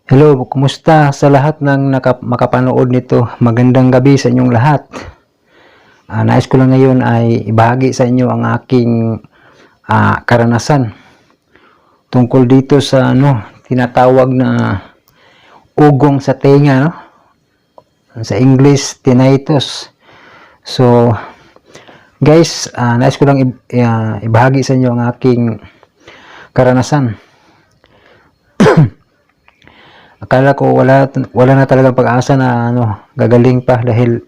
Hello, kumusta sa lahat ng makapanood nito? Magandang gabi sa inyong lahat. Nais ko lang ngayon ay ibahagi sa inyo ang aking karanasan tungkol dito sa tinatawag na ugong sa tenga, no? Sa English, tinnitus. So, guys, nais ko lang ibahagi sa inyo ang aking karanasan. Akala ko wala na talagang pag-asa na gagaling pa dahil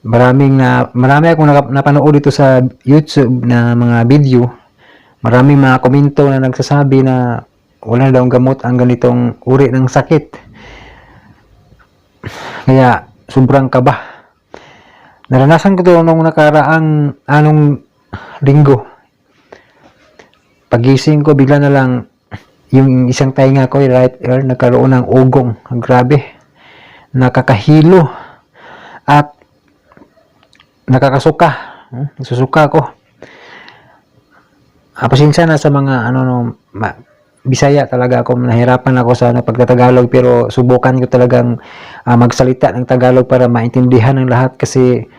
marami akong napanood dito sa YouTube na mga video. Maraming mga komento na nagsasabi na wala na daw gamot ang ganitong uri ng sakit. Kaya sobrang kaba. Naranasan ko to nung nakaraang linggo. Pagising ko bigla na lang yung isang tainga ko, right ear, nagkaroon ng ugong. Grabe. Nakakahilo. At nakakasuka. Nasusuka ko. Pasensya na sa mga Bisaya talaga ako. Nahirapan ako sa pagtatagalog, pero subukan ko talagang magsalita ng Tagalog para maintindihan ng lahat kasi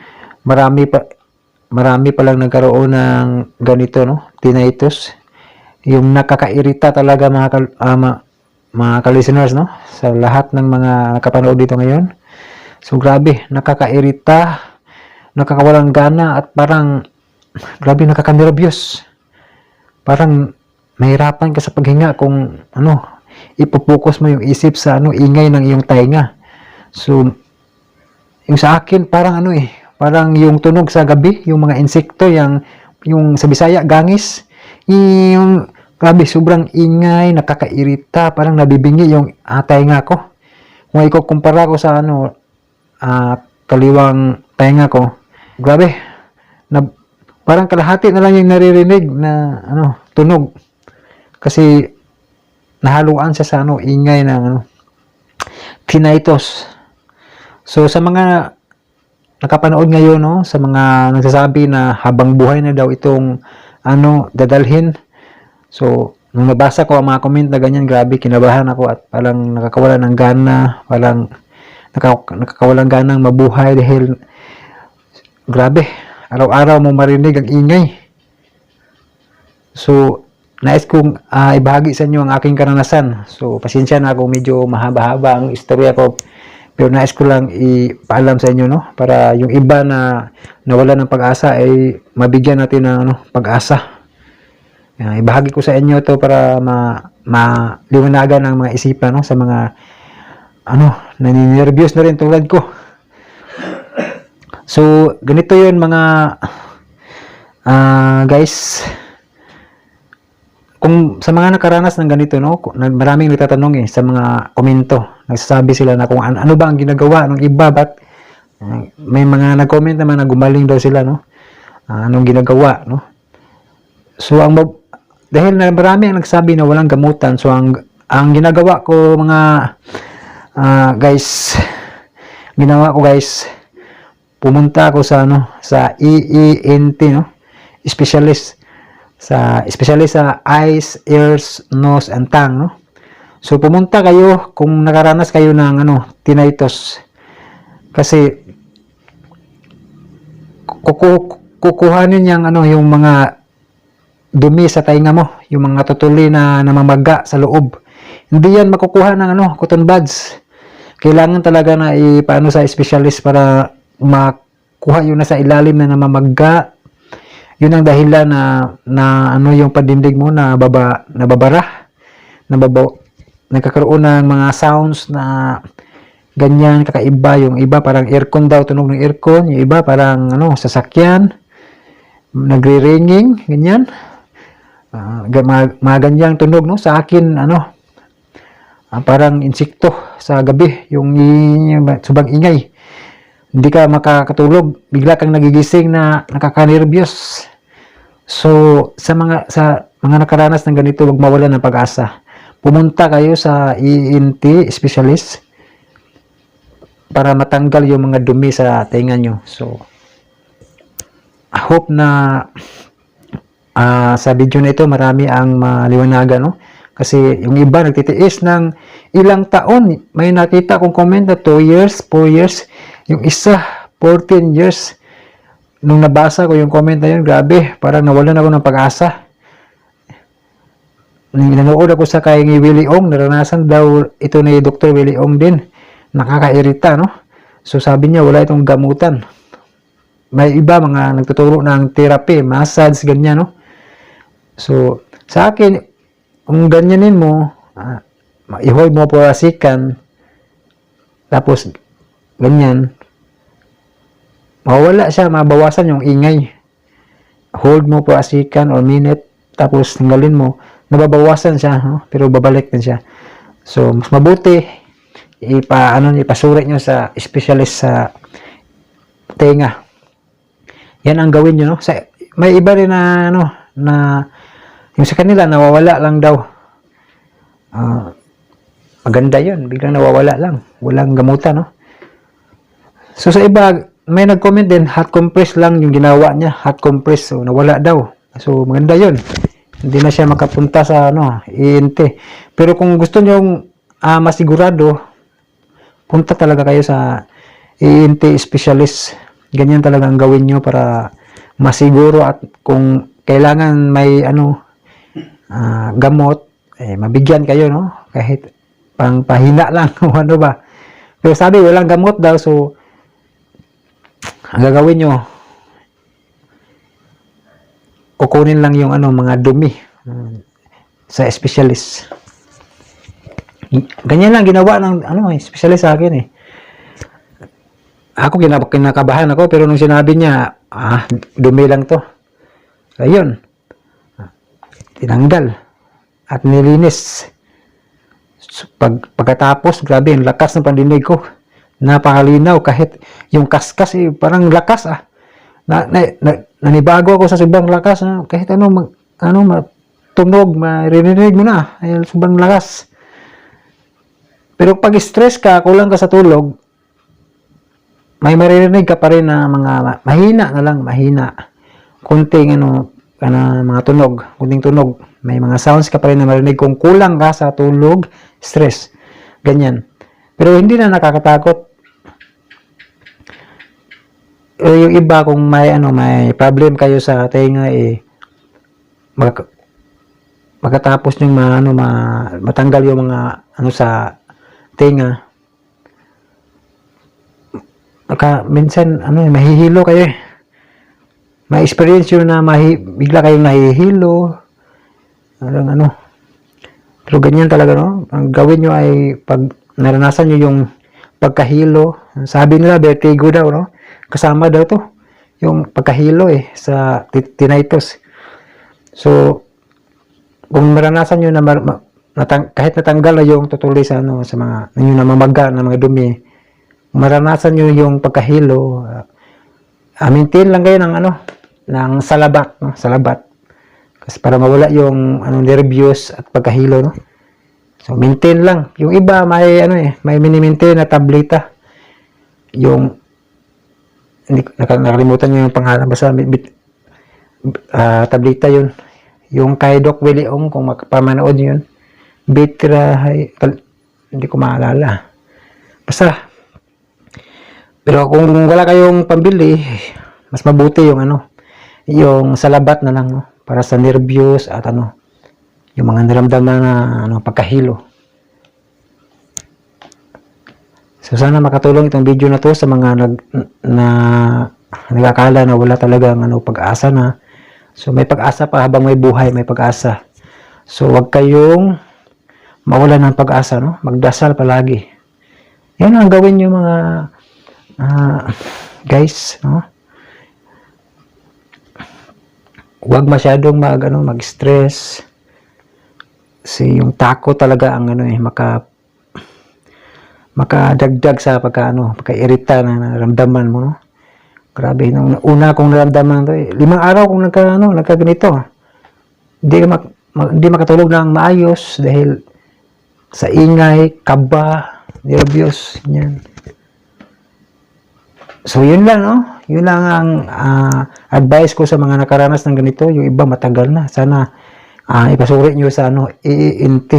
marami pa lang nagkaroon ng ganito, tinnitus. Yung nakakairita talaga mga ka-listeners, sa lahat ng mga nakapanood dito ngayon. So grabe, nakakairita, nakakawalang gana, at parang grabe, nakaka-nervyos. Parang mahirapan ka sa paghinga kung ipopokus mo yung isip sa ingay ng iyong tainga. So yung sa akin parang parang yung tunog sa gabi, yung mga insekto, yung sa Bisaya gangis, yung grabe, sobrang ingay, nakakairita, parang nabibingi yung tainga ko. Kung ikukumpara ko sa kaliwang tainga ko, grabe, parang kalahati na lang yung naririnig na tunog. Kasi nahaluan siya sa ingay ng tinnitus. So sa mga nakapanood ngayon, sa mga nagsasabi na habang buhay na daw itong dadalhin. So nung nabasa ko ang mga comment na ganyan, grabe, kinabahan ako at parang nakakawala ng gana, parang nakakawalang ganang mabuhay dahil grabe, araw-araw mo marinig ang ingay. So nais kong ibahagi sa inyo ang aking karanasan. So pasensya na kung medyo mahaba-haba ang istorya ko, pero nais ko lang ipaalam sa inyo, para yung iba na nawala ng pag-asa ay mabigyan natin ng pag-asa. Ibahagi ko sa inyo to para maliwanagan ang mga isipan, sa mga naninervyos na rin tulad ko. So ganito yun mga guys. Kung sa mga nakaranas ng ganito, maraming nagtatanong sa mga komento. Nagsasabi sila na kung ano ba ang ginagawa ng iba, ba't may mga nag-comment naman na gumaling daw sila, anong ginagawa, So dahil na marami ang nagsabi na walang gamutan, so ang ginagawa ko mga ginawa ko guys, pumunta ako sa sa EENT, specialist sa eyes, ears, nose, and tongue, So pumunta kayo kung nakaranas kayo ng tinnitus. Kasi kukuhanin yang yung mga dumi sa tainga mo, yung mga tutuli na namamaga sa loob. Hindi yan makukuha ng cotton buds. Kailangan talaga na ipaano sa specialist para makuha yun na sa ilalim na namamaga. Yun ang dahilan na yung padindig mo na nababara, nagkakaroon ng mga sounds na ganyan kakaiba. Yung iba parang aircon daw, tunog ng aircon. Yung iba parang sasakyan, nagre-ringing, ganyan. Mga ganyang tunog, sa akin parang insekto sa gabi, yung subang ingay. Hindi ka makakatulog, bigla kang nagigising na nakaka-nervyos. So sa mga nakaranas ng ganito, huwag mawalan ng pag-asa. Pumunta kayo sa ENT specialist para matanggal yung mga dumi sa tenga nyo. So I hope na sa video na ito marami ang maliwanagan, Kasi yung iba nagtitiis ng ilang taon. May nakita kong comment na 2 years, 4 years. Yung isa, 14 years. Nung nabasa ko yung comment na yun, grabe, parang nawalan ako ng pag-asa. Nanood ako sa kay Willie Ong, naranasan daw ito ni Dr. Willie Ong din. Nakakairita, no? So sabi niya, wala itong gamutan. May iba mga nagtuturo ng therapy, massage, ganyan, no? So, sa akin, kung ganyanin mo, i-hold mo for a second, tapos, ganyan, mawawala siya, mabawasan yung ingay. Hold mo for a second or minute, tapos tanggalin mo, nababawasan siya, no? Pero babalik din siya. So, mas mabuti, ipasuri nyo sa specialist sa tenga. Yan ang gawin nyo, no? May iba rin na, na, yung sa kanila, nawawala lang daw. Maganda yun, biglang nawawala lang. Walang gamutan, no? So, sa iba, may nag-comment din, hot compress lang yung ginawa niya, hot compress, so nawala daw. So, maganda yun. Hindi na siya makapunta sa, ENT. Pero kung gusto nyo masigurado, punta talaga kayo sa ENT specialist. Ganyan talaga ang gawin nyo para masiguro at kung kailangan may gamot, mabigyan kayo, no? Kahit pangpahina lang o ano ba. Pero sabi, walang gamot daw, so ang gagawin nyo, kukunin lang yung mga dumi sa specialist. Ganyan lang ginawa ng specialist sa akin eh. Ako kinakabahan ako, pero nung sinabi niya, dumi lang to. Ayun. Tinanggal at nilinis. So, pagkatapos, grabe, ang lakas ng pandinig ko. Napakalinaw, kahit yung kaskas parang lakas nanibago ako sa sobrang lakas, kahit tunog, maririnig mo na, ay sobrang lakas. Pero pag stress ka, kulang ka sa tulog, may maririnig ka pa rin na mga mahina na lang, mahina. Kunting mga tunog, kunting tunog. May mga sounds ka pa rin na marinig kung kulang ka sa tulog, stress. Ganyan. Pero hindi na nakakatakot. Yung iba kung may problem kayo sa tenga magkatapos yung matanggal yung mga sa tenga, minsan mahihilo kayo eh. May experience yun na bigla kayong nahihilo. Pero ganyan talaga, no? Ang gawin nyo ay pag naranasan nyo yung pagkahilo, sabi nila vertigo daw, no? Kasama daw to yung pagkahilo sa tinnitus. So, kung maranasan nyo na kahit natanggal na yung tutuloy sa sa mga yung namamaga na mga dumi, maranasan nyo yung pagkahilo, maintain lang kayo ng ng salabat, no? Salabat. Kasi para mawala yung nervyos at pagkahilo, no? So, maintain lang. Yung iba may may mini-maintain na tableta. Yung hindi nakalimutan niyo yung pangalan, basta tableta yun. Yung kay Doc Willie Ong, kung makapamanood niyo yun. Hindi ko maalala. Basta. Pero kung wala kayong pambili, mas mabuti yung yung salabat na lang, no? Para sa nervyos at yung mga naramdaman na pagkahilo. So sana makatulong itong video na to sa mga nagakala na wala talagang pag-asa na. So may pag-asa pa, habang may buhay, may pag-asa. So wag kayong mawalan ng pag-asa, no? Magdasal palagi. Yan ang gawin niyo mga guys, no? Huwag masyadong mag-stress. Kasi yung takot talaga ang makadagdag sa pagka-irita na naramdaman mo, no? Grabe, nung una kong naramdaman to, 5 araw kong nagkaganito. Hindi makatulog ng maayos dahil sa ingay, kaba, nervyos, yan. So, yun lang, no? Yun lang ang advice ko sa mga nakaranas ng ganito. Yung iba matagal na. Sana ipasuri nyo sa EENT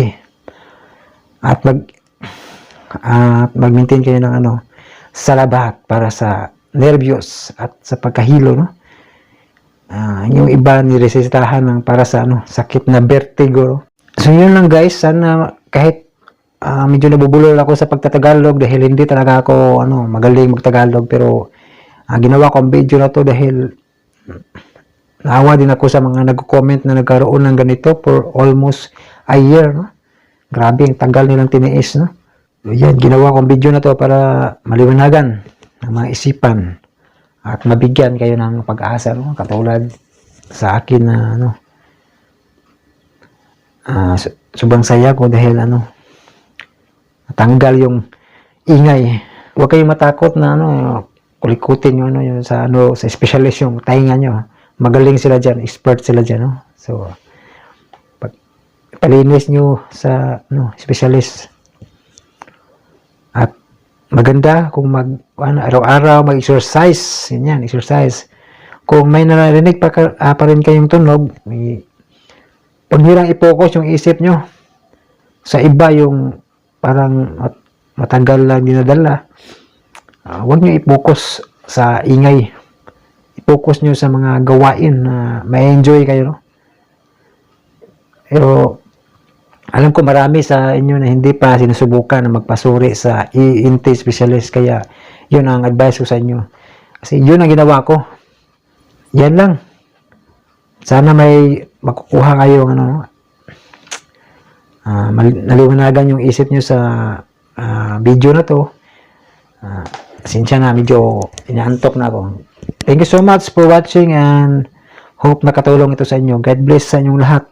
at mag-maintain kayo ng salabat para sa nervyos at sa pagkahilo, no? Yung iba niresetahan ng para sa sakit na vertigo, no? So yun lang guys, sana kahit medyo nabubulol ako sa pagtatagalog dahil hindi talaga ako magaling magtagalog, pero ginawa ko ang video na to dahil naawa din ako sa mga nagko-comment na nagkaroon ng ganito for almost a year, no? Grabe, ang tagal nilang tiniis, no? So, yan, ginawa kong video na to para maliwanagan ng mga isipan at mabigyan kayo ng pag-asa, no? Katulad sa akin na sobrang saya ko dahil natanggal yung ingay. Huwag kayong matakot na kulikutin nyo yung sa specialist yung tainga nyo. Magaling sila dyan, expert sila dyan, no? So palinis nyo sa specialist. At maganda kung araw-araw mag-exercise. Yan, exercise. Kung may naririnig pa rin kayong tunog, huwag nyo lang i-focus yung isip nyo sa iba, yung parang matagal lang dinadala. Huwag nyo i-focus sa ingay. I-focus nyo sa mga gawain na may enjoy kayo, no? Pero alam ko marami sa inyo na hindi pa sinusubukan na magpasuri sa ENT specialist, kaya yun ang advice ko sa inyo. Kasi yun ang ginawa ko. Yan lang. Sana may makukuha kayo naliwanagan yung isip nyo sa video na to. Pasensya na, medyo inaantok na ako. Thank you so much for watching and hope nakatulong ito sa inyo. God bless sa inyong lahat.